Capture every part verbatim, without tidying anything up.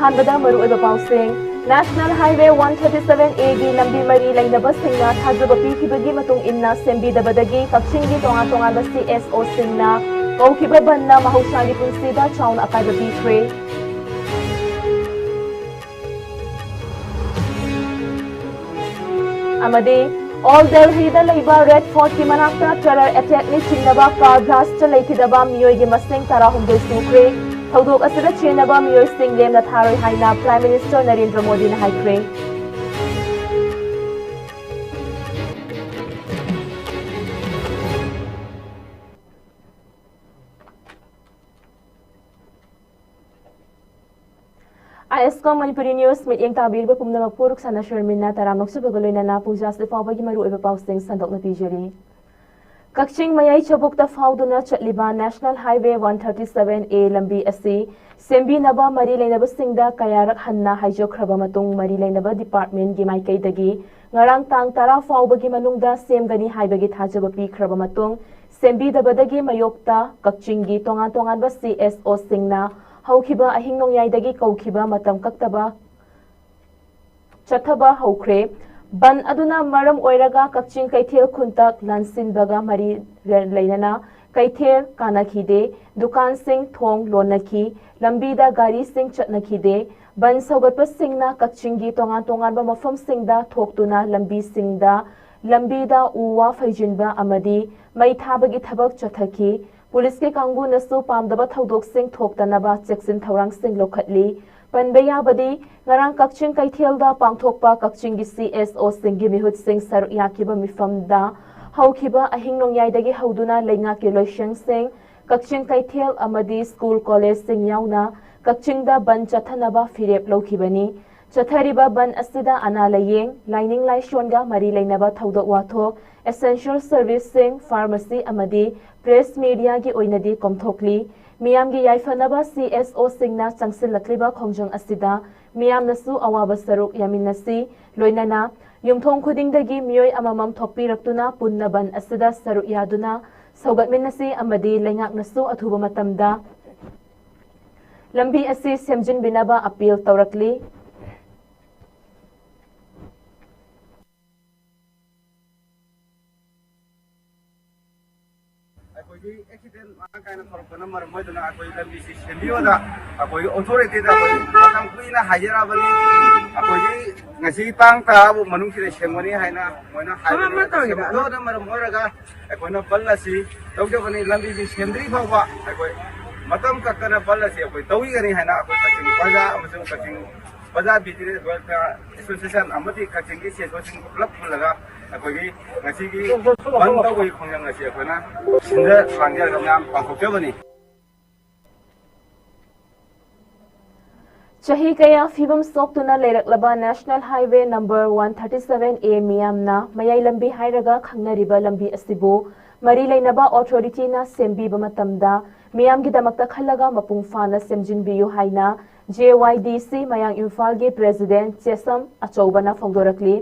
ꯑꯍꯥꯟꯕꯗ ꯃꯔꯨꯑꯣꯏꯕ ꯄꯥꯎꯁꯤꯡ꯫ National Highway one thirty seven A ꯒꯤ ꯂꯝꯕꯤ ꯃꯔꯤ ꯂꯩꯅꯕꯁꯤꯡꯅ ꯊꯥꯖꯕ ꯄꯤꯈꯤꯕꯒꯤ ꯃꯇꯨꯡ ꯏꯟꯅ ꯁꯦꯝꯕꯤꯗꯕꯗꯒꯤ ꯀꯛꯆꯤꯡꯒꯤ ꯇꯣꯉꯥꯟ ꯇꯣꯉꯥꯟꯕ C S Oꯁꯤꯡꯅ ꯀꯧꯈꯤꯕ ꯕꯟꯗꯅ ꯃꯍꯧꯁꯥꯒꯤ ꯄꯨꯟꯁꯤꯗ ꯆꯥꯎꯅ ꯑꯀꯥꯏꯕ ꯄꯤꯈ꯭ꯔꯦ꯫ ꯑꯃꯗꯤ ꯑꯣꯜ ꯗꯦꯜꯍꯤꯗ ꯂꯩꯕ ꯔꯦꯗ ꯐꯣꯔꯠꯀꯤ ꯃꯅꯥꯛꯇ ꯇꯦꯔꯔ ꯑꯦꯇꯦꯛꯅꯤ ꯆꯤꯡꯅꯕ ꯀꯥꯔ ꯕ꯭ꯂꯥꯁꯇ ꯂꯩꯈꯤꯗꯕ ꯃꯤꯑꯣꯏꯒꯤ ꯃꯁꯤꯡ ꯇꯔꯥꯍꯨꯝꯗꯣꯏ ꯁꯨꯈ꯭ꯔꯦ꯫ ꯊꯧꯗꯣꯛ ꯑꯁꯤꯗ ꯆꯦꯟꯅꯕ ꯃꯤꯑꯣꯏꯁꯤꯡ ꯂꯦꯝꯅ ꯊꯥꯔꯣꯏ ꯍꯥꯏꯅ Prime Minister ꯅꯔꯦꯟꯗ꯭ꯔ ꯃꯣꯗꯤꯅ ꯍꯥꯏꯈ꯭ꯔꯦ꯫ ꯑꯥꯏ ꯑꯦꯁ ꯀꯣꯝ ꯃꯅꯤꯄꯨꯔꯤ ꯅ꯭ꯌꯨꯁ ꯃꯤꯠꯌꯦꯡ ꯇꯥꯕꯤꯔꯤꯕ ꯄꯨꯝꯅꯃꯛꯄꯨ ꯔꯨꯛꯁꯥꯅ ꯁꯔꯃꯤꯟꯅ ꯇꯔꯥꯝꯅ ꯑꯣꯛꯆꯕꯒ ꯂꯣꯏꯅꯅ ꯄꯨꯡꯖꯥꯁꯤ ꯐꯥꯎꯕꯒꯤ ꯃꯔꯨꯑꯣꯏꯕ ꯄꯥꯎꯁꯤꯡ ꯁꯟꯗꯣꯛꯅ ꯄꯤꯖꯔꯤ꯫ ꯀꯛꯆꯤꯡ ꯃꯌꯥꯏ ꯆꯕꯨꯛꯇ ꯐꯥꯎꯗꯨꯅ ꯆꯠꯂꯤꯕ National Highway one thirty seven A ꯂꯝꯕꯤ ꯑꯁꯤ ꯁꯦꯝꯕꯤꯅꯕ ꯃꯔꯤ ꯂꯩꯅꯕꯁꯤꯡꯗ ꯀꯌꯥꯔꯛ ꯍꯟꯅ ꯍꯥꯏꯖꯈ꯭ꯔꯕ ꯃꯇꯨꯡ, ꯃꯔꯤ ꯂꯩꯅꯕ ꯗꯤꯄꯥꯔꯠꯃꯦꯟꯒꯤ ꯃꯥꯏꯀꯩꯗꯒꯤ ꯉꯔꯥꯡ ꯇꯥꯡ ꯇꯔꯥ ꯐꯥꯎꯕꯒꯤ ꯃꯅꯨꯡꯗ ꯁꯦꯝꯒꯅꯤ ꯍꯥꯏꯕꯒꯤ ꯊꯥꯖꯕ ꯄꯤꯈ꯭ꯔꯕ ꯃꯇꯨꯡ, ꯁꯦꯝꯕꯤꯗꯕꯗꯒꯤ ꯃꯥꯌꯣꯛꯇ ꯀꯛꯆꯤꯡꯒꯤ ꯇꯣꯉꯥꯟ ꯇꯣꯉꯥꯟꯕ C S Oꯁꯤꯡꯅ ꯍꯧꯈꯤꯕ ꯑꯍꯤꯡ ꯅꯣꯡꯌꯥꯏꯗꯒꯤ ꯀꯧꯈꯤꯕ ꯃꯇꯝ ꯀꯛꯇꯕ ꯆꯠꯊꯕ ꯍꯧꯈ꯭ꯔꯦ꯫ ꯕꯟ ꯑꯗꯨꯅ ꯃꯔꯝ ꯑꯣꯏꯔꯒ ꯀꯛꯆꯤꯡ ꯀꯩꯊꯦꯜ ꯈꯨꯟꯇꯛ ꯂꯥꯟꯁꯤꯟꯕꯒ ꯃꯔꯤ ꯂꯩꯅꯅ ꯀꯩꯊꯦꯜ ꯀꯥꯅꯈꯤꯗꯦ, ꯗꯨꯀꯥꯟꯁꯤꯡ ꯊꯣꯡ ꯂꯣꯟꯅꯈꯤ, ꯂꯝꯕꯤꯗ ꯒꯥꯔꯤꯁꯤꯡ ꯆꯠꯅꯈꯤꯗꯦ꯫ ꯕꯟ ꯁꯧꯒꯠꯄꯁꯤꯡꯅ ꯀꯛꯆꯤꯡꯒꯤ ꯇꯣꯉꯥꯟ ꯇꯣꯉꯥꯟꯕ ꯃꯐꯝꯁꯤꯡꯗ ꯊꯣꯛꯇꯨꯅ ꯂꯝꯕꯤꯁꯤꯡꯗ, ꯂꯝꯕꯤꯗ ꯎ ꯋꯥ ꯐꯩꯖꯤꯟꯕ ꯑꯃꯗꯤ ꯃꯩ ꯊꯥꯕꯒꯤ ꯊꯕꯛ ꯆꯠꯊꯈꯤ꯫ ꯄꯨꯂꯤꯁꯀꯤ ꯀꯥꯡꯕꯨꯅꯁꯨ ꯄꯥꯝꯗꯕ ꯊꯧꯗꯣꯛꯁꯤꯡ ꯊꯣꯛꯇꯅꯕ ꯆꯦꯛꯁꯤꯟ ꯊꯧꯔꯥꯡꯁꯤꯡ ꯂꯧꯈꯠꯂꯤ꯫ ꯄꯟꯕ ꯌꯥꯕꯗꯤ, ꯉꯔꯥꯡ ꯀꯛꯆꯤꯡ ꯀꯩꯊꯦꯜꯗ ꯄꯥꯡꯊꯣꯛꯄ ꯀꯛꯆꯤꯡꯒꯤ C S Oꯁꯤꯡꯒꯤ ꯃꯤꯍꯨꯠꯁꯤꯡ ꯁꯔꯨꯛ ꯌꯥꯈꯤꯕ ꯃꯤꯐꯝꯗ ꯍꯧꯈꯤꯕ ꯑꯍꯤꯡ ꯅꯣꯡꯌꯥꯏꯗꯒꯤ ꯍꯧꯗꯨꯅ ꯂꯩꯉꯥꯛꯀꯤ ꯂꯣꯏꯁꯪꯁꯤꯡ, ꯀꯛꯆꯤꯡ ꯀꯩꯊꯦꯜ ꯑꯃꯗꯤ ꯁ꯭ꯀꯨꯜ ꯀꯣꯂꯦꯖꯁꯤꯡ ꯌꯥꯎꯅ ꯀꯛꯆꯤꯡꯗ ꯕꯟ ꯆꯠꯊꯅꯕ ꯐꯤꯔꯦꯞ ꯂꯧꯈꯤꯕꯅꯤ꯫ ꯆꯠꯊꯔꯤꯕ ꯕꯟ ꯑꯁꯤꯗ ꯑꯅꯥ ꯂꯥꯌꯦꯡ, ꯂꯥꯏꯅꯤꯡ ꯂꯥꯏꯁꯣꯟꯒ ꯃꯔꯤ ꯂꯩꯅꯕ ꯊꯧꯗꯣꯛ ꯋꯥꯊꯣꯛ, essential serviceꯁꯤꯡ, pharmacy ꯑꯃꯗꯤ press mediaꯒꯤ ꯑꯣꯏꯅꯗꯤ ꯀꯣꯝꯊꯣꯛꯂꯤ꯫ ꯃꯤꯌꯥꯝꯒꯤ ꯌꯥꯏꯐꯅꯕ C S Oꯁꯤꯡꯅ ꯆꯪꯁꯤꯜꯂꯛꯂꯤꯕ ꯈꯣꯡꯖꯪ ꯑꯁꯤꯗ ꯃꯤꯌꯥꯝꯅꯁꯨ ꯑꯋꯥꯕ ꯁꯔꯨꯛ ꯌꯥꯃꯤꯟꯅꯁꯤ꯫ ꯂꯣꯏꯅꯅ ꯌꯨꯝꯊꯣꯡ ꯈꯨꯗꯤꯡꯗꯒꯤ ꯃꯤꯑꯣꯏ ꯑꯃꯃꯝ ꯊꯣꯛꯄꯤꯔꯛꯇꯨꯅ ꯄꯨꯟꯅ ꯕꯟ ꯑꯁꯤꯗ ꯁꯔꯨꯛ ꯌꯥꯗꯨꯅ ꯁꯧꯒꯠꯃꯤꯟꯅꯁꯤ ꯑꯃꯗꯤ ꯂꯩꯉꯥꯛꯅꯁꯨ ꯑꯊꯨꯕ ꯃꯇꯝꯗ ꯂꯝꯕꯤ ꯑꯁꯤ ꯁꯦꯝꯖꯤꯟꯕꯤꯅꯕ ꯑꯄꯤꯜ ꯇꯧꯔꯛꯂꯤ꯫ ꯑꯩꯈꯣꯏꯒꯤ ꯑꯦꯛꯁꯤꯗꯦꯟ ꯃꯔꯥꯡ ꯀꯥꯏꯅ ꯊꯣꯛꯂꯛꯄꯅ ꯃꯔꯝ ꯑꯣꯏꯗꯨꯅ ꯑꯩꯈꯣꯏ ꯂꯝꯕꯤꯁꯤ ꯁꯦꯝꯕꯤꯌꯣꯅ ꯑꯩꯈꯣꯏꯒꯤ ꯑꯣꯊꯣꯔꯤꯇꯤꯗ ꯑꯩꯈꯣꯏ ꯃꯇꯝ ꯀꯨꯏꯅ ꯍꯥꯏꯖꯔꯛꯑꯕꯅꯤ꯫ ꯑꯩꯈꯣꯏꯒꯤ ꯉꯁꯤ ꯇꯥꯡ ꯇꯔꯥ ꯐꯥꯎ ꯃꯅꯨꯡꯁꯤꯗ ꯁꯦꯝꯒꯅꯤ ꯍꯥꯏꯅ ꯃꯣꯏꯅ ꯍꯥꯏꯕꯅꯤ꯫ ꯁꯦꯝꯕꯗꯨꯅ ꯃꯔꯝ ꯑꯣꯏꯔꯒ ꯑꯩꯈꯣꯏꯅ ꯕꯟ ꯑꯁꯤ ꯇꯧꯖꯕꯅꯤ꯫ ꯂꯝꯕꯤꯁꯤ ꯁꯦꯝꯗ꯭ꯔꯤ ꯐꯥꯎꯕ ꯑꯩꯈꯣꯏ ꯃꯇꯝ ꯀꯛꯇꯅ ꯕꯟ ꯑꯁꯤ ꯑꯩꯈꯣꯏ ꯇꯧꯒꯅꯤ ꯍꯥꯏꯅ ꯑꯩꯈꯣꯏ ꯀꯛꯆꯤꯡ ꯄ꯭ꯔꯖꯥ ꯑꯃꯁꯨꯡ ꯀꯛꯆꯤꯡ ꯄ꯭ꯔꯖꯥ ꯕꯤꯖꯤꯅꯦꯁ ꯋꯦꯜꯐꯤꯌꯔ ꯑꯦꯁꯣꯁꯤꯌꯦꯁꯟ ꯑꯃꯗꯤ ꯀꯛꯆꯤꯡꯒꯤ ꯁꯤ ꯑꯦꯁ ꯑꯣꯁꯤꯡ ꯄꯨꯂꯞ ꯄꯨꯜꯂꯒ ꯑꯩꯈꯣꯏꯒꯤ ꯉꯁꯤꯒꯤ ꯕꯟ ꯇꯧꯕꯒꯤ ꯈꯣꯡꯖꯪ ꯑꯁꯤ ꯑꯩꯈꯣꯏꯅ ꯁꯤꯟꯖ ꯂꯥꯡꯖꯔꯒ ꯃꯌꯥꯝ ꯄꯥꯡꯊꯣꯛꯆꯕꯅꯤ꯫ ꯆꯍꯤ ꯀꯌꯥ ꯐꯤꯕꯝ ꯁꯣꯛꯇꯨꯅ ꯂꯩꯔꯛꯂꯕ National Highway number one thirty seven A ꯃꯤꯌꯥꯝꯅ ꯃꯌꯥꯏ ꯂꯝꯕꯤ ꯍꯥꯏꯔꯒ ꯈꯪꯅꯔꯤꯕ ꯂꯝꯕꯤ ꯑꯁꯤꯕꯨ ꯃꯔꯤ ꯂꯩꯅꯕ ꯑꯣꯊꯣꯔꯤꯇꯤꯅ ꯁꯦꯝꯕꯤꯕ ꯃꯇꯝꯗ ꯃꯤꯌꯥꯝꯒꯤꯗꯃꯛꯇ ꯈꯜꯂꯒ ꯃꯄꯨꯡ ꯐꯥꯅ ꯁꯦꯝꯖꯤꯟꯕꯤꯌꯨ ꯍꯥꯏꯅ J Y D C ꯃꯌꯥꯡ ꯏꯝꯐꯥꯜꯒꯤ ꯄ꯭ꯔꯦꯁꯤꯗꯦꯟꯠ ꯆꯦꯁꯝ ꯑꯆꯧꯕꯅ ꯐꯣꯡꯗꯣꯔꯛꯂꯤ꯫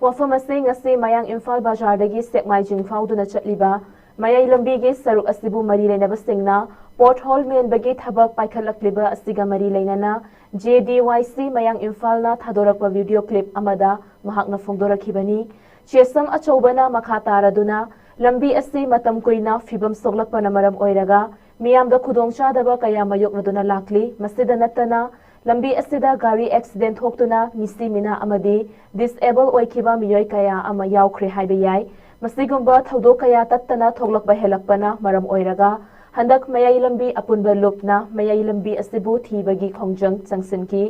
ꯋꯥꯐꯝ ꯑꯁꯤ ꯉꯁꯤ ꯃꯌꯥꯡ ꯏꯝꯐꯥꯜ ꯕꯖꯥꯔꯗꯒꯤ ꯁꯦꯛꯃꯥꯏꯖꯤꯡ ꯐꯥꯎꯗꯨꯅ ꯆꯠꯂꯤꯕ ꯃꯌꯥꯏ ꯂꯝꯕꯤꯒꯤ ꯁꯔꯨꯛ ꯑꯁꯤꯕꯨ ꯃꯔꯤ ꯂꯩꯅꯕꯁꯤꯡꯅ ꯄꯣꯠ ꯍꯣꯜ ꯃꯦꯟꯕꯒꯤ ꯊꯕꯛ ꯄꯥꯏꯈꯠꯂꯛꯂꯤꯕ ꯑꯁꯤꯒ ꯃꯔꯤ ꯂꯩꯅꯅ J D Y C ꯃꯌꯥꯡ ꯏꯝꯐꯥꯜꯅ ꯊꯥꯗꯣꯔꯛꯄ ꯚꯤꯗꯤꯑꯣ ꯀ꯭ꯂꯤꯞ ꯑꯃꯗ ꯃꯍꯥꯛꯅ ꯐꯣꯡꯗꯣꯔꯛꯈꯤꯕꯅꯤ꯫ ꯆꯦꯁꯝ ꯑꯆꯧꯕꯅ ꯃꯈꯥ ꯇꯥꯔꯗꯨꯅ ꯂꯝꯕꯤ ꯑꯁꯤ ꯃꯇꯝ ꯀꯨꯏꯅ ꯐꯤꯕꯝ ꯁꯣꯛꯂꯛꯄꯅ ꯃꯔꯝ ꯑꯣꯏꯔꯒ ꯃꯤꯌꯥꯝꯗ ꯈꯨꯗꯣꯡꯆꯥꯗꯕ ꯀꯌꯥ ꯃꯥꯌꯣꯛꯅꯗꯨꯅ ꯂꯥꯛꯂꯤ꯫ ꯃꯁꯤꯗ ꯅꯠꯇꯅ ꯂꯝꯕꯤ ꯑꯁꯤꯗ ꯒꯥꯔꯤ ꯑꯦꯛꯁꯤꯗꯦꯟ ꯊꯣꯛꯇꯨꯅ ꯃꯤꯁꯤ ꯃꯤꯅꯥ ꯑꯃꯗꯤ ꯗꯤꯁꯑꯦꯕꯜ ꯑꯣꯏꯈꯤꯕ ꯃꯤꯑꯣꯏ ꯀꯌꯥ ꯑꯃ ꯌꯥꯎꯈ꯭ꯔꯦ ꯍꯥꯏꯕ ꯌꯥꯏ꯫ ꯃꯁꯤꯒꯨꯝꯕ ꯊꯧꯗꯣꯛ ꯀꯌꯥ ꯇꯠꯇꯅ ꯊꯣꯛꯂꯛꯄ ꯍꯦꯜꯂꯛꯄꯅ ꯃꯔꯝ ꯑꯣꯏꯔꯒ ꯍꯟꯗꯛ ꯃꯌꯥꯏ ꯂꯝꯕꯤ ꯑꯄꯨꯟꯕ ꯂꯨꯞꯅ ꯃꯌꯥꯏ ꯂꯝꯕꯤ ꯑꯁꯤꯕꯨ ꯊꯤꯕꯒꯤ ꯈꯣꯡꯖꯪ ꯆꯪꯁꯤꯟꯈꯤ꯫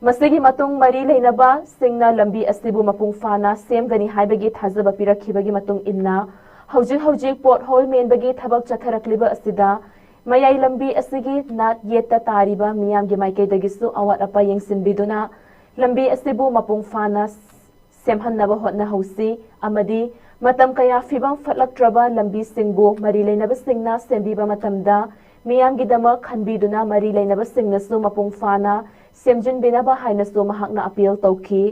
ꯃꯁꯤꯒꯤ ꯃꯇꯨꯡ ꯃꯔꯤ ꯂꯩꯅꯕꯁꯤꯡꯅ ꯂꯝꯕꯤ ꯑꯁꯤꯕꯨ ꯃꯄꯨꯡ ꯐꯥꯅ ꯁꯦꯝꯒꯅꯤ ꯍꯥꯏꯕꯒꯤ ꯊꯥꯖꯕ ꯄꯤꯔꯛꯈꯤꯕꯒꯤ ꯃꯇꯨꯡ ꯏꯟꯅ ꯍꯧꯖꯤꯛ ꯍꯧꯖꯤꯛ ꯄꯣꯠ ꯍꯣꯜ ꯃꯦꯟꯕꯒꯤ ꯊꯕꯛ ꯆꯠꯊꯔꯛꯂꯤꯕ ꯑꯁꯤꯗ ꯃꯌꯥꯏ ꯂꯝꯕꯤ ꯑꯁꯤꯒꯤ ꯅꯥꯠ ꯌꯦꯠꯇ ꯇꯥꯔꯤꯕ ꯃꯤꯌꯥꯝꯒꯤ ꯃꯥꯏꯀꯩꯗꯒꯤꯁꯨ ꯑꯋꯥꯠ ꯑꯄꯥ ꯌꯦꯡꯁꯤꯟꯕꯤꯗꯨꯅ ꯂꯝꯕꯤ ꯑꯁꯤꯕꯨ ꯃꯄꯨꯡ ꯐꯥꯅ ꯁꯦꯝꯍꯟꯅꯕ ꯍꯣꯠꯅꯍꯧꯁꯤ ꯑꯃꯗꯤ ꯃꯇꯝ ꯀꯌꯥ ꯐꯤꯕꯝ ꯐꯠꯂꯛꯇ꯭ꯔꯕ ꯂꯝꯕꯤꯁꯤꯡꯕꯨ ꯃꯔꯤ ꯂꯩꯅꯕꯁꯤꯡꯅ ꯁꯦꯝꯕꯤꯕ ꯃꯇꯝꯗ ꯃꯤꯌꯥꯝꯒꯤꯗꯃꯛ ꯈꯟꯕꯤꯗꯨꯅ ꯃꯔꯤ ꯂꯩꯅꯕꯁꯤꯡꯅꯁꯨ ꯃꯄꯨꯡ ꯐꯥꯅ ꯁꯦꯝꯖꯤꯟꯕꯤꯅꯕ ꯍꯥꯏꯅꯁꯨ ꯃꯍꯥꯛꯅ ꯑꯄꯤꯜ ꯇꯧꯈꯤ꯫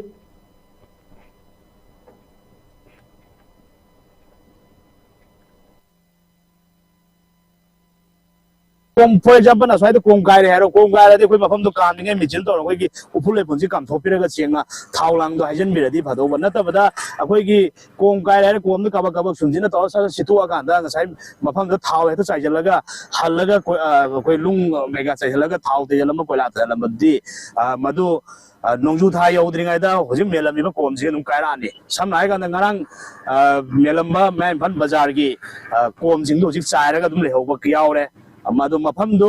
ꯀꯣꯝ, for example, ꯑꯁ꯭ꯋꯥꯏꯗ ꯀꯣꯝ ꯀꯥꯏꯔꯦ ꯍꯥꯏꯔꯣ, ꯀꯣꯝ ꯀꯥꯏꯔꯗꯤ ꯑꯩꯈꯣꯏ ꯃꯐꯝꯗꯣ ꯀꯥꯝꯅꯤꯡꯉꯥꯏ ꯃꯦꯆꯤꯟ ꯇꯧꯔꯒ ꯑꯩꯈꯣꯏꯒꯤ ꯎꯐꯨꯜ ꯂꯩꯐꯨꯟꯁꯤ ꯀꯥꯝꯊꯣꯛꯄꯤꯔꯒ ꯆꯦꯡꯅ ꯊꯥꯎ ꯂꯥꯡꯗꯣ ꯍꯩꯖꯤꯟꯕꯤꯔꯗꯤ ꯐꯗꯧꯕ, ꯅꯠꯇꯕꯗ ꯑꯩꯈꯣꯏꯒꯤ ꯀꯣꯝ ꯀꯥꯏꯔꯦ ꯍꯥꯏꯔꯦ, ꯀꯣꯝꯗ ꯀꯕꯛ ꯀꯕꯛ ꯁꯨꯝꯖꯤꯟꯅ ꯇꯧꯔꯒ ꯁꯠ ꯁꯠ ꯁꯤꯠꯇꯣꯛꯑꯀꯥꯟꯗ ꯉꯁꯥꯏ ꯃꯐꯝꯗ ꯊꯥꯎ ꯍꯦꯛꯇ ꯆꯥꯏꯁꯤꯜꯂꯒ ꯍꯜꯂꯒ ꯀꯣꯏ-, ꯑ, ꯑꯩꯈꯣꯏ ꯅꯨꯡ ꯀꯩꯀꯥ ꯆꯥꯏꯁꯤꯜꯂꯒ ꯊꯥꯎ ꯇꯩꯁꯤꯜꯂꯝꯕ, ꯀꯣꯏꯂꯥ ꯇꯩꯁꯤꯜꯂꯝꯕꯗꯨꯗꯤ, ꯑ, ꯃꯗꯨ, ꯑ, ꯅꯣꯡꯖꯨ ꯊꯥ ꯌꯧꯗ꯭ꯔꯤꯉꯩꯗ ꯍꯧꯖꯤꯛ ꯃꯦꯜꯂꯝꯃꯤꯕ ꯀꯣꯝꯁꯤ ꯑꯗꯨꯝ ꯀꯥꯏꯔꯛꯑꯅꯤ꯫ ꯁꯝꯅ ꯍꯥꯏꯔꯀꯥꯟꯗ ꯉꯔꯥꯡ, ꯑ, ꯃꯦꯜꯂꯝꯕ ꯃꯌꯥꯏ ꯏꯝꯐꯥꯜ ꯕꯖꯥꯔꯒꯤ, ꯑ, ꯀꯣꯝꯁꯤꯡꯗꯣ ꯍꯧꯖꯤꯛ ꯆꯥꯏꯔꯒ ꯑꯗꯨꯝ ꯂꯩꯍꯧꯕ ꯌꯥꯎꯔꯦ꯫ ꯑꯗꯣ ꯃꯐꯝꯗꯨ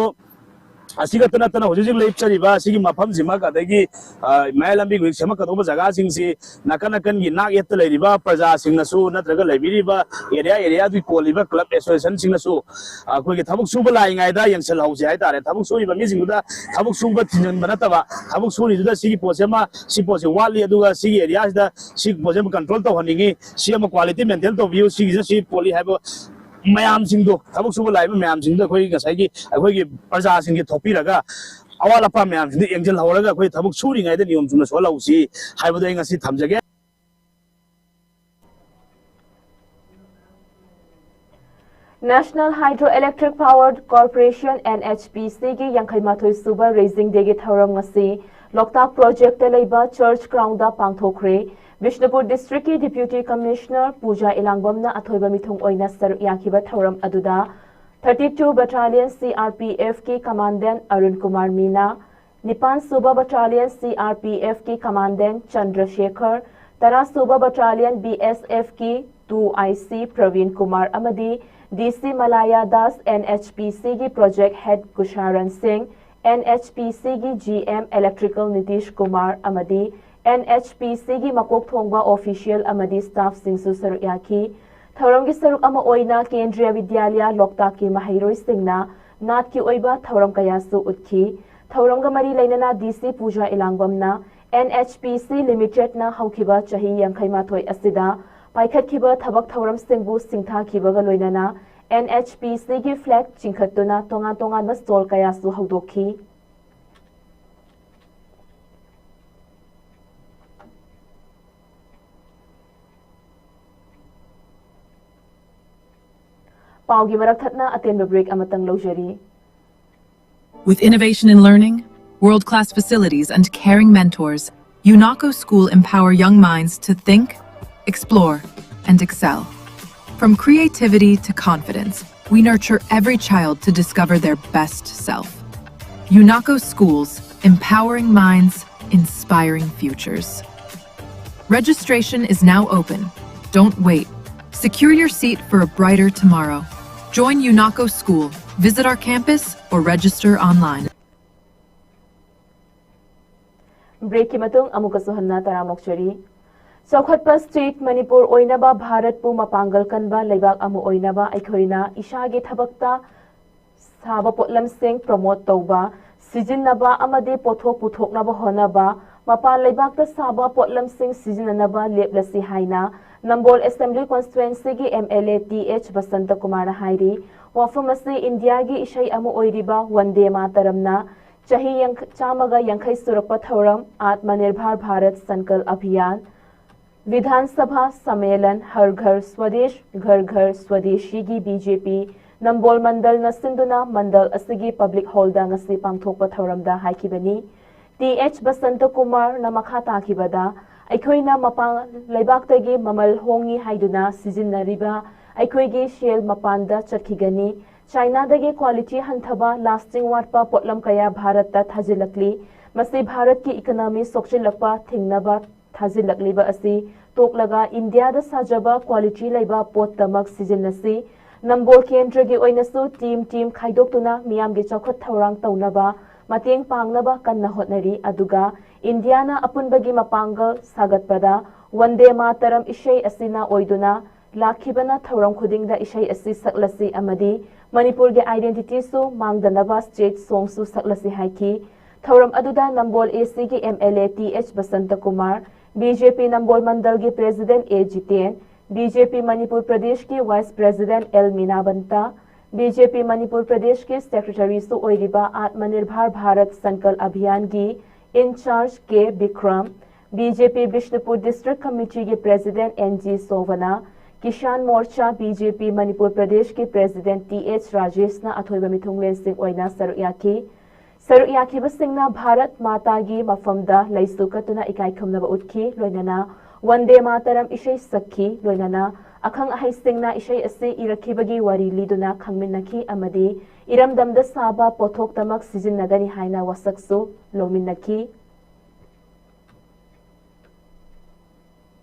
ꯑꯁꯤ ꯈꯛꯇ ꯅꯠꯇꯅ ꯍꯧꯖꯤꯛ ꯍꯧꯖꯤꯛ ꯂꯦꯞꯆꯔꯤꯕ ꯑꯁꯤꯒꯤ ꯃꯐꯝꯁꯤꯃꯛ, ꯑꯗꯒꯤ, ꯑ, ꯃꯌꯥꯏ ꯂꯝꯕꯤꯒꯤ ꯍꯧꯖꯤꯛ ꯁꯦꯝꯃꯛꯀꯗꯧꯕ ꯖꯒꯥꯁꯤꯡꯁꯤ ꯅꯥꯀꯟ ꯅꯥꯀꯟꯒꯤ ꯅꯥꯛ ꯌꯦꯠꯇ ꯂꯩꯔꯤꯕ ꯄ꯭ꯔꯖꯥꯁꯤꯡꯅꯁꯨ ꯅꯠꯇ꯭ꯔꯒ ꯂꯩꯕꯤꯔꯤꯕ ꯑꯦꯔꯤꯌꯥ ꯑꯦꯔꯤꯌꯥꯗꯨꯒꯤ ꯀꯣꯜꯂꯤꯕ ꯀ꯭ꯂꯕ ꯑꯦꯁꯣꯁꯤꯌꯦꯁꯟꯁꯤꯡꯅꯁꯨ ꯑꯩꯈꯣꯏꯒꯤ ꯊꯕꯛ ꯁꯨꯕ ꯂꯥꯛꯏꯉꯩꯗ ꯌꯦꯡꯁꯤꯜꯍꯧꯁꯤ ꯍꯥꯏꯇꯥꯔꯦ꯫ ꯊꯕꯛ ꯁꯨꯔꯤꯕ ꯃꯤꯁꯤꯡꯗꯨꯗ ꯊꯕꯛ ꯁꯨꯕ ꯊꯤꯡꯖꯤꯟꯕ ꯅꯠꯇꯕ, ꯊꯕꯛ ꯁꯨꯔꯤꯗꯨꯗ ꯁꯤꯒꯤ ꯄꯣꯠꯁꯦ ꯑꯃ, ꯁꯤ ꯄꯣꯠꯁꯦ ꯋꯥꯠꯂꯤ, ꯑꯗꯨꯒ ꯁꯤꯒꯤ ꯑꯦꯔꯤꯌꯥꯁꯤꯗ ꯁꯤ ꯄꯣꯠꯁꯦ ꯑꯃ ꯀꯟꯇ꯭ꯔꯣꯜ ꯇꯧꯍꯟꯅꯤꯡꯉꯤ, ꯁꯤ ꯑꯃ ꯀ꯭ꯋꯥꯂꯤꯇꯤ ꯃꯦꯟꯇꯦꯟ ꯇꯧꯕꯤꯌꯨ, ꯁꯤꯒꯤꯁꯤꯅ ꯁꯤ ꯄꯣꯠꯂꯤ ꯍꯥꯏꯕ ꯃꯌꯥꯝꯁꯤꯡꯗꯣ, ꯊꯕꯛ ꯁꯨꯕ ꯂꯥꯛꯏꯕ ꯃꯌꯥꯝꯁꯤꯡꯗꯣ ꯑꯩꯈꯣꯏ ꯉꯁꯥꯏꯒꯤ ꯑꯩꯈꯣꯏꯒꯤ ꯄ꯭ꯔꯖꯥꯁꯤꯡꯒꯤ ꯊꯣꯛꯄꯤꯔꯒ ꯑꯋꯥꯠ ꯑꯄꯥ ꯃꯌꯥꯝꯁꯤꯡꯗꯣ ꯌꯦꯡꯁꯤꯜꯍꯧꯔꯒ ꯑꯩꯈꯣꯏ ꯊꯕꯛ ꯁꯨꯔꯤꯉꯩꯗ ꯅꯤꯌꯣꯝ ꯆꯨꯝꯅ ꯁꯨꯍꯜꯍꯧꯁꯤ ꯍꯥꯏꯕꯗꯣ ꯑꯩ ꯉꯁꯤ ꯊꯝꯖꯒꯦ꯫ National Hydroelectric Power Corporation, N H P C ꯒꯤ ꯌꯥꯡꯈꯩ ꯃꯥꯊꯣꯏ ꯁꯨꯕ Raising Day ꯒꯤ ꯊꯧꯔꯝ ꯉꯁꯤ ꯂꯣꯛꯇꯥꯛ ꯄ꯭ꯔꯣꯖꯦꯛꯇ ꯂꯩꯕ ꯆꯔꯆ ꯒ꯭ꯔꯥꯎꯟꯗ ꯄꯥꯡꯊꯣꯛꯈ꯭ꯔꯦ꯫ ꯕꯤꯁꯅꯨꯄꯨꯔ ꯗꯤꯁꯇ꯭ꯔꯤꯛꯀꯤ ꯗꯤꯄ꯭ꯌꯨꯇꯤ ꯀꯃꯤꯁꯅꯔ ꯄꯨꯖꯥ ꯏꯂꯥꯡꯕꯝꯅ ꯑꯊꯣꯏꯕ ꯃꯤꯊꯨꯡ ꯑꯣꯏꯅ ꯁꯔꯨꯛ ꯌꯥꯈꯤꯕ ꯊꯧꯔꯝ ꯑꯗꯨꯗ thirty two Battalion C R P F ꯀꯤ ꯀꯃꯥꯟꯗꯦꯟ ꯑꯔꯨꯟ ꯀꯨꯃꯥꯔ ꯃꯤꯅꯥ, ꯅꯤꯄꯥꯟ ꯁꯨꯕ Battalion C R P F ꯀꯤ ꯀꯃꯥꯟꯗꯦꯟ ꯆꯟꯗ꯭ꯔ ꯁꯦꯈꯔ, ꯇꯔꯥ ꯁꯨꯕ Battalion B S F ꯀꯤ two I C Praveen Kumar ꯑꯃꯗꯤ D C Malaya Das, N H P C ꯒꯤ project head ꯒꯨꯁꯥꯔꯟ ꯁꯤꯡ, N H P C ꯒꯤ G M electrical Nitish Kumar ꯑꯃꯗꯤ N H P C ꯒꯤ ꯃꯀꯣꯛ ꯊꯣꯡꯕ official ꯑꯃꯗꯤ staff ꯁꯤꯡꯁꯨ ꯁꯔꯨꯛ ꯌꯥꯈꯤ꯫ ꯊꯧꯔꯝꯒꯤ ꯁꯔꯨꯛ ꯑꯃ ꯑꯣꯏꯅ ꯀꯦꯟꯗ꯭ꯔꯤꯌꯥ ꯕꯤꯗ꯭ꯌꯥꯂꯌꯥ ꯂꯣꯛꯇꯥꯛꯀꯤ ꯃꯍꯩꯔꯣꯏꯁꯤꯡꯅ ꯅꯥꯠꯀꯤ ꯑꯣꯏꯕ ꯊꯧꯔꯝ ꯀꯌꯥꯁꯨ ꯎꯠꯈꯤ꯫ ꯊꯧꯔꯝꯒ ꯃꯔꯤ ꯂꯩꯅꯅ D C ꯄꯨꯖꯥ ꯏꯂꯥꯡꯕꯝꯅ N H P C Limited ꯅ ꯍꯧꯈꯤꯕ ꯆꯍꯤ ꯌꯥꯡꯈꯩ ꯃꯥꯊꯣꯏ ꯑꯁꯤꯗ ꯄꯥꯏꯈꯠꯈꯤꯕ ꯊꯕꯛ ꯊꯧꯔꯝꯁꯤꯡꯕꯨ ꯁꯤꯡꯊꯥꯈꯤꯕꯒ ꯂꯣꯏꯅꯅ N H P C ꯒꯤ flag ꯆꯤꯡꯈꯠꯇꯨꯅ ꯇꯣꯉꯥꯟ ꯇꯣꯉꯥꯟꯕ stall ꯀꯌꯥꯁꯨ ꯍꯧꯗꯣꯛꯈꯤ꯫ ꯄꯥꯎꯒꯤ ꯃꯔꯛ ꯊꯠꯅ ꯑꯇꯦꯟꯕ break ꯑꯃꯇꯪ ꯂꯧꯖꯔꯤ꯫ With innovation in learning, world-class facilities, and caring mentors, UNACO School empower young minds to think, explore, and excel. From creativity to confidence, we nurture every child to discover their best self. UNACO Schools, empowering minds, inspiring futures. Registration is now open. Don't wait. Secure your seat for a brighter tomorrow. Join UNACO School. Visit our campus or register online. ꯕ꯭ꯔꯦꯛꯀꯤ ꯃꯇꯨꯡ ꯑꯃꯨꯛꯀꯁꯨ ꯍꯟꯅ ꯇꯔꯥꯝꯅ ꯑꯣꯛꯆꯔꯤ꯫ ꯆꯥꯎꯈꯠꯄ state Manipur ꯑꯣꯏꯅꯕ, ꯚꯥꯔꯠꯄꯨ ꯃꯄꯥꯡꯒꯜ ꯀꯟꯕ ꯂꯩꯕꯥꯛ ꯑꯃ ꯑꯣꯏꯅꯕ ꯑꯩꯈꯣꯏꯅ ꯏꯁꯥꯒꯤ ꯊꯕꯛꯇ ꯁꯥꯕ ꯄꯣꯠꯂꯝꯁꯤꯡ ꯄ꯭ꯔꯃꯣꯠ ꯇꯧꯕ, ꯁꯤꯖꯤꯟꯅꯕ ꯑꯃꯗꯤ ꯄꯣꯠꯊꯣꯛ ꯄꯨꯊꯣꯛꯅꯕ ꯍꯣꯠꯅꯕ, ꯃꯄꯥꯟ ꯂꯩꯕꯥꯛꯇ ꯁꯥꯕ ꯄꯣꯠꯂꯝꯁꯤꯡ ꯁꯤꯖꯤꯟꯅꯅꯕ ꯂꯦꯞꯂꯁꯤ ꯍꯥꯏꯅ ꯅꯝꯕꯣꯜ ꯑꯦꯁꯦꯝꯕ꯭ꯂꯤ ꯀꯣꯟꯁꯇꯤꯇ꯭ꯋꯦꯟꯁꯤꯒꯤ MLA TH ꯕꯁꯟꯇꯀꯨꯃꯥꯔꯅ ꯍꯥꯏꯔꯤ꯫ ꯋꯥꯐꯝ ꯑꯁꯤ ꯏꯟꯗꯤꯌꯥꯒꯤ ꯏꯁꯩ ꯑꯃ ꯑꯣꯏꯔꯤꯕ ꯋꯟꯗꯦ ꯃꯥꯇꯔꯝꯅ ꯆꯍꯤ ꯌꯥꯡꯈ-, ꯆꯥꯝꯃꯒ ꯌꯥꯡꯈꯩ ꯁꯨꯔꯛꯄ ꯊꯧꯔꯝ ꯑꯥꯠꯃꯅꯤꯔꯚꯥꯔ ꯚꯥꯔꯠ ꯁꯪꯀꯜꯞ ꯑꯚꯤꯌꯥꯟ, ꯕꯤꯙꯥꯟ ꯁꯚꯥ ꯁꯝꯃꯦꯂꯟ, ꯍꯔ ꯘꯔ ꯁ꯭ꯋꯗꯦꯁ, ꯘꯔ ꯘꯔ ꯁ꯭ꯋꯗꯦꯁꯤꯒꯤ BJP ꯅꯝꯕꯣꯜ ꯃꯟꯗꯜꯅ ꯁꯤꯟꯗꯨꯅ ꯃꯟꯗꯜ ꯑꯁꯤꯒꯤ ꯄꯕ꯭ꯂꯤꯛ ꯍꯣꯜꯗ ꯉꯁꯤ ꯄꯥꯡꯊꯣꯛꯄ ꯊꯧꯔꯝꯗ ꯍꯥꯏꯈꯤꯕꯅꯤ꯫ TH ꯕꯁꯟꯇꯀꯨꯃꯥꯔꯅ ꯃꯈꯥ ꯇꯥꯈꯤꯕꯗ, ꯑꯩꯈꯣꯏꯅ ꯃꯄꯥꯟ ꯂꯩꯕꯥꯛꯇꯒꯤ ꯃꯃꯜ ꯍꯣꯡꯉꯤ ꯍꯥꯏꯗꯨꯅ ꯁꯤꯖꯤꯟꯅꯔꯤꯕ ꯑꯩꯈꯣꯏꯒꯤ ꯁꯦꯜ ꯃꯄꯥꯟꯗ ꯆꯠꯈꯤꯒꯅꯤ꯫ ꯆꯥꯏꯅꯥꯗꯒꯤ ꯀ꯭ꯋꯥꯂꯤꯇꯤ ꯍꯟꯊꯕ, ꯂꯥꯁꯇꯤꯡ ꯋꯥꯠꯄ ꯄꯣꯠꯂꯝ ꯀꯌꯥ ꯚꯥꯔꯠꯇ ꯊꯥꯖꯤꯜꯂꯛꯂꯤ꯫ ꯃꯁꯤ ꯚꯥꯔꯠꯀꯤ ꯏꯀꯣꯅꯣꯃꯤ ꯁꯣꯛꯆꯤꯜꯂꯛꯄ ꯊꯤꯡꯅꯕ ꯊꯥꯖꯤꯜꯂꯛꯂꯤꯕ ꯑꯁꯤ ꯇꯣꯛꯂꯒ ꯏꯟꯗꯤꯌꯥꯗ ꯁꯥꯖꯕ ꯀ꯭ꯋꯥꯂꯤꯇꯤ ꯂꯩꯕ ꯄꯣꯠꯇꯃꯛ ꯁꯤꯖꯤꯟꯅꯁꯤ꯫ ꯅꯝꯕꯣꯜ ꯀꯦꯟꯗ꯭ꯔꯒꯤ ꯑꯣꯏꯅꯁꯨ ꯇꯤꯝ ꯇꯤꯝ ꯈꯥꯏꯗꯣꯛꯇꯨꯅ ꯃꯤꯌꯥꯝꯒꯤ ꯆꯥꯎꯈꯠ ꯊꯧꯔꯥꯡ ꯇꯧꯅꯕ ꯃꯇꯦꯡ ꯄꯥꯡꯅꯕ ꯀꯟꯅ ꯍꯣꯠꯅꯔꯤ꯫ ꯑꯗꯨꯒ ꯏꯟꯗꯤꯌꯥꯅ ꯑꯄꯨꯟꯕꯒꯤ ꯃꯄꯥꯡꯒꯜ ꯁꯥꯒꯠꯄꯗ ꯋꯟꯗꯦ ꯃꯥꯇꯔꯝ ꯏꯁꯩ ꯑꯁꯤꯅ ꯑꯣꯏꯗꯨꯅ ꯂꯥꯛꯈꯤꯕꯅ ꯊꯧꯔꯝ ꯈꯨꯗꯤꯡꯗ ꯏꯁꯩ ꯑꯁꯤ ꯁꯛꯂꯁꯤ ꯑꯃꯗꯤ ꯃꯅꯤꯄꯨꯔꯒꯤ identityꯁꯨ ꯃꯥꯡꯗꯅꯕ state songꯁꯨ ꯁꯛꯂꯁꯤ ꯍꯥꯏꯈꯤ꯫ ꯊꯧꯔꯝ ꯑꯗꯨꯗ ꯅꯝꯕꯣꯜ ACꯒꯤ MLA TH ꯕꯁꯟꯇꯀꯨꯃꯥꯔ, BJP Nambol ꯃꯟꯗꯜꯒꯤ President A Jiten, BJP Manipur ꯄ꯭ꯔꯗꯦꯁꯀꯤ Vice President L ꯃꯤꯅꯥꯕꯟꯇ, BJP Manipur ꯄ꯭ꯔꯗꯦꯁꯀꯤ Secretaryꯁꯨ ꯑꯣꯏꯔꯤꯕ ꯑꯥꯠꯃꯅꯤꯔꯚꯥꯔ ꯚꯥꯔꯠ ꯁꯪꯀꯜꯞ ꯑꯚꯤꯌꯥꯟꯒꯤ in charge K Bikram, BJP Bishnupur District Committeeꯒꯤ President N G Sobhana, Kisan Morcha, B J P, Manipur ꯄ꯭ꯔꯗꯦꯁꯀꯤ ꯄ꯭ꯔꯦꯁꯤꯗꯦꯟꯠ ꯇꯤ ꯑꯦꯆ ꯔꯥꯖꯦꯁꯅ ꯑꯊꯣꯏꯕ ꯃꯤꯊꯨꯡꯂꯦꯟꯁꯤꯡ ꯑꯣꯏꯅ ꯁꯔꯨꯛ ꯌꯥꯈꯤ꯫ ꯁꯔꯨꯛ ꯌꯥꯈꯤꯕꯁꯤꯡꯅ ꯚꯥꯔꯠ ꯃꯥꯇꯥꯒꯤ ꯃꯐꯝꯗ ꯂꯩꯁꯨ ꯀꯠꯇꯨꯅ ꯏꯀꯥꯏ ꯈꯨꯝꯅꯕ ꯎꯠꯈꯤ꯫ ꯂꯣꯏꯅꯅ ꯋꯟꯗꯦ ꯃꯥꯇꯔꯝ ꯏꯁꯩ ꯁꯛꯈꯤ꯫ ꯂꯣꯏꯅꯅ ꯑꯈꯪ ꯑꯍꯩꯁꯤꯡꯅ ꯏꯁꯩ ꯑꯁꯤ ꯏꯔꯛꯈꯤꯕꯒꯤ ꯋꯥꯔꯤ ꯂꯤꯗꯨꯅ ꯈꯪꯃꯤꯟꯅꯈꯤ ꯑꯃꯗꯤ ꯏꯔꯝꯗꯝꯗ ꯁꯥꯕ ꯄꯣꯠꯊꯣꯛꯇꯃꯛ ꯁꯤꯖꯤꯟꯅꯒꯅꯤ ꯍꯥꯏꯅ ꯋꯥꯁꯛꯁꯨ ꯂꯧꯃꯤꯟꯅꯈꯤ꯫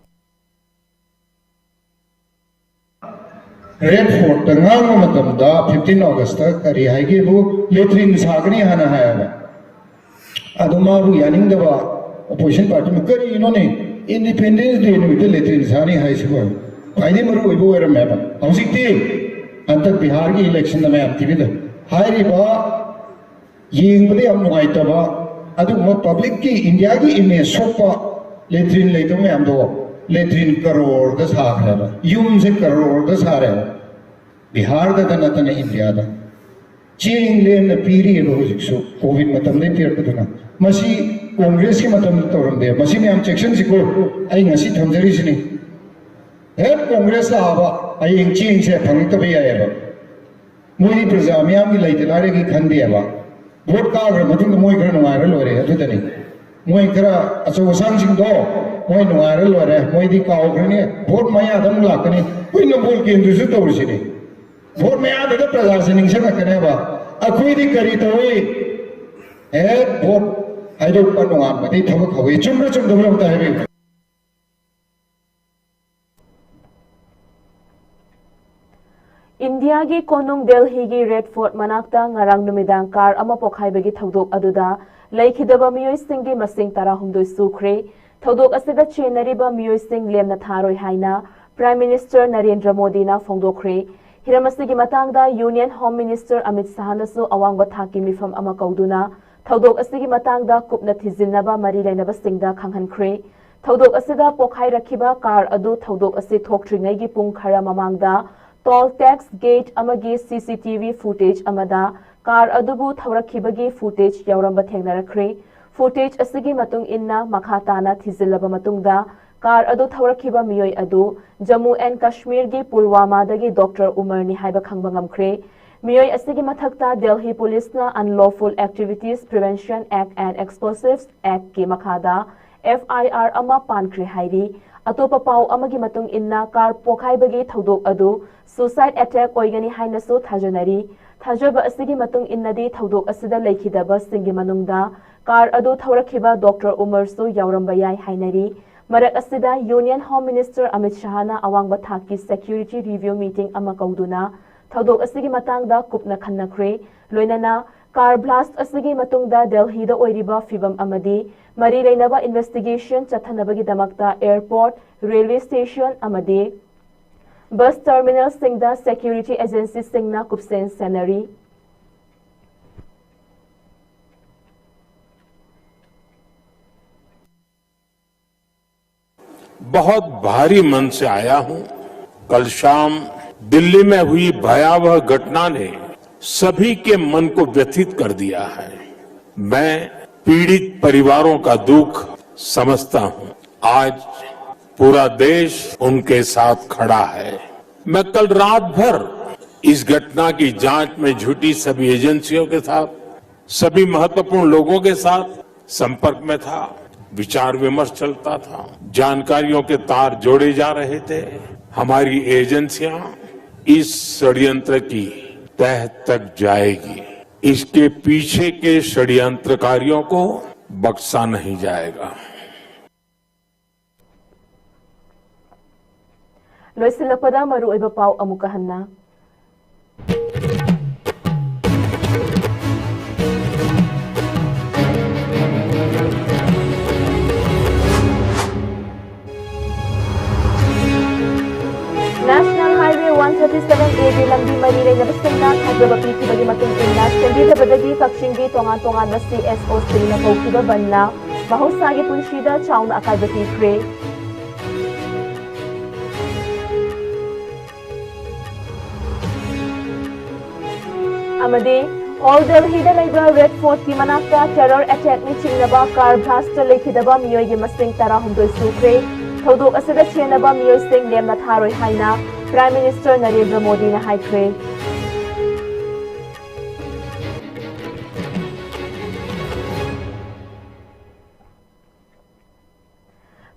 ꯔꯦꯗ ꯐꯣꯔꯠꯇ ꯉꯥꯡꯕ ꯃꯇꯝꯗ ꯐꯤꯐꯇꯤꯟ ꯑꯣꯒꯁꯇ ꯀꯔꯤ ꯍꯥꯏꯒꯦꯕꯨ, ꯂꯦꯇ꯭ꯔꯤꯟ ꯁꯥꯒꯅꯤ ꯍꯥꯏꯅ ꯍꯥꯏꯌꯦꯕ꯫ ꯑꯗꯨ ꯃꯥꯕꯨ ꯌꯥꯅꯤꯡꯗꯕ ꯑꯣꯄꯣꯖꯤꯁꯟ ꯄꯥꯔꯇꯤꯅ, "ꯀꯔꯤꯅꯣꯅꯦ, ꯏꯟꯗꯤꯄꯦꯟꯗꯦꯟꯁ ꯗꯦ ꯅꯨꯃꯤꯠꯇ ꯂꯦꯇ꯭ꯔꯤꯟ ꯁꯥꯅꯤ ꯍꯥꯏꯁꯤꯕꯨ?" ꯈ꯭ꯋꯥꯏꯗꯒꯤ ꯃꯔꯨ ꯑꯣꯏꯕ ꯑꯣꯏꯔꯝꯃꯦꯕ꯫ ꯍꯧꯖꯤꯛꯇꯤ ꯍꯟꯗꯛ ꯕꯤꯍꯥꯔꯒꯤ ꯏꯂꯦꯛꯁꯟꯗ ꯃꯌꯥꯝ ꯇꯤꯚꯤꯗ ꯍꯥꯏꯔꯤꯕ ꯌꯦꯡꯕꯗ ꯌꯥꯝ ꯅꯨꯡꯉꯥꯏꯇꯕ ꯑꯗꯨꯒꯨꯝꯕ ꯄꯕ꯭ꯂꯤꯛꯀꯤ, ꯏꯟꯗꯤꯌꯥꯒꯤ ꯏꯃꯦꯖ ꯁꯣꯛꯄ ꯂꯦꯇ꯭ꯔꯤꯟ ꯂꯩꯇꯕ ꯃꯌꯥꯝꯗꯣ ꯂꯦꯇ꯭ꯔꯤꯟ ꯀꯔꯣꯔꯗ ꯁꯥꯈ꯭ꯔꯦꯕ, ꯌꯨꯝꯁꯦ ꯀꯔꯣꯔꯗ ꯁꯥꯔꯦꯕ꯫ ꯕꯤꯍꯥꯔꯗꯇ ꯅꯠꯇꯅ ꯏꯟꯗꯤꯌꯥꯗ ꯆꯦꯡ ꯂꯦꯝꯅ ꯄꯤꯔꯤꯑꯕ ꯍꯧꯖꯤꯛꯁꯨ, ꯀꯣꯚꯤꯗ ꯃꯇꯝꯗꯩ ꯄꯤꯔꯛꯄꯗꯨꯅ꯫ ꯃꯁꯤ ꯀꯣꯡꯒ꯭ꯔꯦꯁꯀꯤ ꯃꯇꯝꯗ ꯇꯧꯔꯝꯗꯦ꯫ ꯃꯁꯤ ꯃꯌꯥꯝ ꯆꯦꯛꯁꯤꯟꯁꯤꯀꯣ, ꯑꯩ ꯉꯁꯤ ꯊꯝꯖꯔꯤꯁꯤꯅꯤ꯫ ꯍꯦꯛ ꯀꯣꯡꯒ꯭ꯔꯦꯁ ꯂꯥꯛꯑꯕ ꯍꯌꯦꯡ ꯆꯦꯡꯁꯦ ꯐꯪꯉꯛꯇꯕ ꯌꯥꯏꯑꯕ꯫ ꯃꯣꯏꯗꯤ ꯄ꯭ꯔꯖꯥ ꯃꯤꯌꯥꯝꯒꯤ ꯂꯩꯇ ꯂꯥꯏꯔꯒꯤ ꯈꯟꯗꯦꯕ꯫ ꯚꯣꯠ ꯀꯥꯈ꯭ꯔ ꯃꯇꯨꯡꯗ ꯃꯣꯏ ꯈꯔ ꯅꯨꯡꯉꯥꯏꯔ ꯂꯣꯏꯔꯦ, ꯑꯗꯨꯗꯅꯤ꯫ ꯃꯣꯏ ꯈꯔ ꯑꯆꯧ ꯑꯁꯥꯡꯁꯤꯡꯗꯣ ꯃꯣꯏ ꯅꯨꯡꯉꯥꯏꯔ ꯂꯣꯏꯔꯦ, ꯃꯣꯏꯗꯤ ꯀꯥꯎꯈ꯭ꯔꯅꯤ꯫ ꯚꯣꯠ ꯃꯌꯥꯗ ꯑꯃꯨꯛ ꯂꯥꯛꯀꯅꯤ꯫ ꯑꯩꯈꯣꯏ ꯅꯝꯕꯣꯜ ꯀꯦꯟꯗ꯭ꯔꯁꯨ ꯇꯧꯔꯤꯁꯤꯅꯤ꯫ ꯚꯣꯠ ꯃꯌꯥꯗꯨꯗ ꯄ꯭ꯔꯖꯥꯁꯤ ꯅꯤꯡꯁꯤꯡꯉꯛꯀꯅꯦꯕ, ꯑꯩꯈꯣꯏꯗꯤ ꯀꯔꯤ ꯇꯧꯏ? ꯍꯦꯛ ꯚꯣꯠ ꯍꯥꯏꯗꯣꯛꯄ ꯅꯣꯡꯉꯥꯟꯕꯗꯩ ꯊꯕꯛ ꯍꯧꯏ꯫ ꯆꯨꯝꯕ꯭ꯔꯥ ꯆꯨꯝꯗꯕ꯭ꯔꯥ ꯑꯝꯇ ꯍꯥꯏꯕꯤꯌꯨ꯫ ꯏꯟꯗꯤꯌꯥꯒꯤ ꯀꯣꯅꯨꯡ ꯗꯦꯜꯍꯤꯒꯤ ꯔꯦꯗ ꯐꯣꯔꯠ ꯃꯅꯥꯛꯇ ꯉꯔꯥꯡ ꯅꯨꯃꯤꯗꯥꯡ ꯀꯥꯔ ꯑꯃ ꯄꯣꯈꯥꯏꯕꯒꯤ ꯊꯧꯗꯣꯛ ꯑꯗꯨꯗ ꯂꯩꯈꯤꯗꯕ ꯃꯤꯑꯣꯏꯁꯤꯡꯒꯤ ꯃꯁꯤꯡ ꯇꯔꯥꯍꯨꯝꯗꯣꯏ ꯁꯨꯈ꯭ꯔꯦ꯫ ꯊꯧꯗꯣꯛ ꯑꯁꯤꯗ ꯆꯦꯟꯅꯔꯤꯕ ꯃꯤꯑꯣꯏꯁꯤꯡ ꯂꯦꯝꯅ ꯊꯥꯔꯣꯏ ꯍꯥꯏꯅ Prime Minister ꯅꯔꯦꯟꯗ꯭ꯔ ꯃꯣꯗꯤꯅ ꯐꯣꯡꯗꯣꯛꯈ꯭ꯔꯦ꯫ ꯍꯤꯔꯝ ꯑꯁꯤꯒꯤ ꯃꯇꯥꯡꯗ Union Home Minister ꯑꯃꯤꯠ ꯁꯥꯍꯅꯁꯨ ꯑꯋꯥꯡꯕ ꯊꯥꯛꯀꯤ ꯃꯤꯐꯝ ꯑꯃ ꯀꯧꯗꯨꯅ ꯊꯧꯗꯣꯛ ꯑꯁꯤꯒꯤ ꯃꯇꯥꯡꯗ ꯀꯨꯞꯅ ꯊꯤꯖꯤꯟꯅꯕ ꯃꯔꯤ ꯂꯩꯅꯕꯁꯤꯡꯗ ꯈꯪꯍꯟꯈ꯭ꯔꯦ꯫ ꯊꯧꯗꯣꯛ ꯑꯁꯤꯗ ꯄꯣꯈꯥꯏꯔꯛꯈꯤꯕ ꯀꯥꯔ ꯑꯗꯨ ꯊꯧꯗꯣꯛ ꯑꯁꯤ ꯊꯣꯛꯇ꯭ꯔꯤꯉꯩꯒꯤ ꯄꯨꯡ ꯈꯔ ꯃꯃꯥꯡꯗ ꯇꯣꯜ ꯇꯦꯛꯁ ꯒꯦꯠ ꯑꯃꯒꯤ ꯁꯤ ꯁꯤ ꯇꯤ ꯚꯤ ꯐꯨꯇꯦꯖ ꯑꯃꯗ ꯀꯥꯔ ꯑꯗꯨꯕꯨ ꯊꯧꯔꯛꯈꯤꯕꯒꯤ ꯐꯨꯇꯦꯖ ꯌꯥꯎꯔꯝꯕ ꯊꯦꯡꯅꯔꯛꯈ꯭ꯔꯦ꯫ ꯐꯨꯇꯦꯖ ꯑꯁꯤꯒꯤ ꯃꯇꯨꯡ ꯏꯟꯅ ꯃꯈꯥ ꯇꯥꯅ ꯊꯤꯖꯤꯜꯂꯕ ꯃꯇꯨꯡꯗ ꯀꯥꯔ ꯑꯗꯨ ꯊꯧꯔꯛꯈꯤꯕ ꯃꯤꯑꯣꯏ ꯑꯗꯨ ꯖꯝꯃꯨ ꯑꯦꯟ ꯀꯥꯁꯃꯤꯔꯒꯤ ꯄꯨꯜꯋꯥꯃꯥꯗꯒꯤ ꯗꯣꯛꯇꯔ ꯎꯃꯔꯅꯤ ꯍꯥꯏꯕ ꯈꯪꯕ ꯉꯝꯈ꯭ꯔꯦ꯫ ꯃꯤꯑꯣꯏ ꯑꯁꯤꯒꯤ ꯃꯊꯛꯇ ꯗꯦꯜꯍꯤ ꯄꯨꯂꯤꯁꯅ Unlawful Activities Prevention Act and Explosives Actꯀꯤ ꯃꯈꯥꯗ F I R ꯑꯃ ꯄꯥꯟꯈ꯭ꯔꯦ ꯍꯥꯏꯔꯤ꯫ ꯑꯇꯣꯞꯄ ꯄꯥꯎ ꯑꯃꯒꯤ ꯃꯇꯨꯡ ꯏꯟꯅ, ꯀꯥꯔ ꯄꯣꯈꯥꯏꯕꯒꯤ ꯊꯧꯗꯣꯛ ꯑꯗꯨ suicide attack ꯑꯣꯏꯒꯅꯤ ꯍꯥꯏꯅꯁꯨ ꯊꯥꯖꯅꯔꯤ꯫ ꯊꯥꯖꯕ ꯑꯁꯤꯒꯤ ꯃꯇꯨꯡ ꯏꯟꯅꯗꯤ, ꯊꯧꯗꯣꯛ ꯑꯁꯤꯗ ꯂꯩꯈꯤꯗꯕꯁꯤꯡꯒꯤ ꯃꯅꯨꯡꯗ ꯀꯥꯔ ꯑꯗꯨ ꯊꯧꯔꯛꯈꯤꯕ ꯗꯣꯛꯇꯔ ꯎꯃꯔꯁꯨ ꯌꯥꯎꯔꯝꯕ ꯌꯥꯏ ꯍꯥꯏꯅꯔꯤ꯫ ꯃꯔꯛ ꯑꯁꯤꯗ, Union Home Minister ꯑꯃꯤꯠ ꯁꯍꯥꯅ ꯑꯋꯥꯡꯕ ꯊꯥꯛꯀꯤ security review meeting ꯑꯃ ꯀꯧꯗꯨꯅ ꯊꯧꯗꯣꯛ ꯑꯁꯤꯒꯤ ꯃꯇꯥꯡꯗ ꯀꯨꯞꯅ ꯈꯟꯅꯈ꯭ꯔꯦ꯫ ꯂꯣꯏꯅꯅ car blast ꯑꯁꯤꯒꯤ ꯃꯇꯨꯡꯗ ꯗꯦꯜꯍꯤꯗ ꯑꯣꯏꯔꯤꯕ ꯐꯤꯚꯝ ꯑꯃꯗꯤ ꯃꯔꯤ ꯂꯩꯅꯕ investigation ꯆꯠꯊꯅꯕꯒꯤꯗꯃꯛꯇ airport, railway station ꯑꯃꯗꯤ bus terminalꯁꯤꯡꯗ security agencyꯁꯤꯡꯅ ꯀꯨꯞꯁꯦꯟ ꯁꯦꯟꯅꯔꯤ꯫ बहुत भारी मन से आया हूं। कल शाम दिल्ली में हुई भयावह घटना ने सभी के मन को व्यथित कर दिया है। मैं पीड़ित परिवारों का दुख समझता हूं। आज पूरा देश उनके साथ खड़ा है। मैं कल रात भर इस घटना की जांच में जुटी सभी एजेंसियों के साथ, सभी महत्वपूर्ण लोगों के साथ संपर्क में था, विचार विमर्श चलता था, जानकारियों के तार जोड़े जा रहे थे। हमारी एजेंसियां इस षड्यंत्र की तह तक जाएगी। इसके पीछे के षड्यंत्रकारियों को बख्शा नहीं जाएगा। ꯂꯣꯏꯁꯤꯜꯂꯛꯄꯗ ꯃꯔꯨꯑꯣꯏꯕ ꯄꯥꯎ ꯑꯃꯨꯛꯀ ꯍꯟꯅ꯫ National Highway one thirty seven Aꯒꯤ ꯂꯝꯕꯤ ꯃꯔꯤ ꯂꯩꯅꯕꯁꯤꯡꯅ ꯊꯥꯖꯕ ꯄꯤꯈꯤꯕꯒꯤ ꯃꯇꯨꯡ ꯏꯟꯅ ꯁꯦꯝꯕꯤꯗꯕꯗꯒꯤ ꯀꯛꯆꯤꯡꯒꯤ ꯇꯣꯉꯥꯟ ꯇꯣꯉꯥꯟꯕ CSOꯁꯤꯡꯅ ꯍꯧꯈꯤꯕ ꯕꯟꯅ ꯃꯍꯧꯁꯥꯒꯤ ꯄꯨꯟꯁꯤꯗ ꯆꯥꯎꯅ ꯑꯀꯥꯏꯕ ꯄꯤꯈ꯭ꯔꯦ꯫ ꯑꯃꯗꯤ Old Delhiꯗ ꯂꯩꯕ Red Fortꯀꯤ ꯃꯅꯥꯛꯇ terror attackꯅ ꯆꯤꯡꯅꯕ car blastꯇ ꯂꯩꯈꯤꯗꯕ ꯃꯤꯑꯣꯏꯒꯤ ꯃꯁꯤꯡ ꯇꯔꯥꯍꯨꯝꯗꯣꯏ ꯁꯨꯈ꯭ꯔꯦ꯫ ꯊꯧꯗꯣꯛ ꯑꯁꯤꯗ ꯁꯤꯖꯤꯟꯅꯕ ꯃꯤꯑꯣꯏꯁꯤꯡ ꯂꯦꯝꯅ ꯊꯥꯔꯣꯏ ꯍꯥꯏꯅ Prime Minister ꯅꯔꯦꯟꯗ꯭ꯔ ꯃꯣꯗꯤꯅ ꯍꯥꯏꯈ꯭ꯔꯦ꯫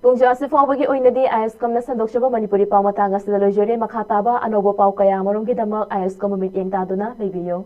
ꯄꯨꯡꯖꯥ ꯑꯁꯤ ꯐꯥꯎꯕꯒꯤ ꯑꯣꯏꯅꯗꯤ ꯑꯥꯏ ꯑꯦꯁ ꯀꯝꯅ ꯁꯟꯗꯣꯛꯆꯕ ꯃꯅꯤꯄꯨꯔꯤ ꯄꯥꯎ ꯃꯇꯥꯡ ꯑꯁꯤꯗ ꯂꯣꯏꯖꯔꯦ꯫ ꯃꯈꯥ ꯇꯥꯕ ꯑꯅꯧꯕ ꯄꯥꯎ ꯀꯌꯥ ꯑꯃꯔꯣꯝꯒꯤꯗꯃꯛ ꯑꯥꯏ ꯑꯦꯁ ꯀꯝꯕꯨ ꯃꯤꯠꯌꯦꯡ ꯇꯥꯗꯨꯅ ꯂꯩꯕꯤꯌꯨ꯫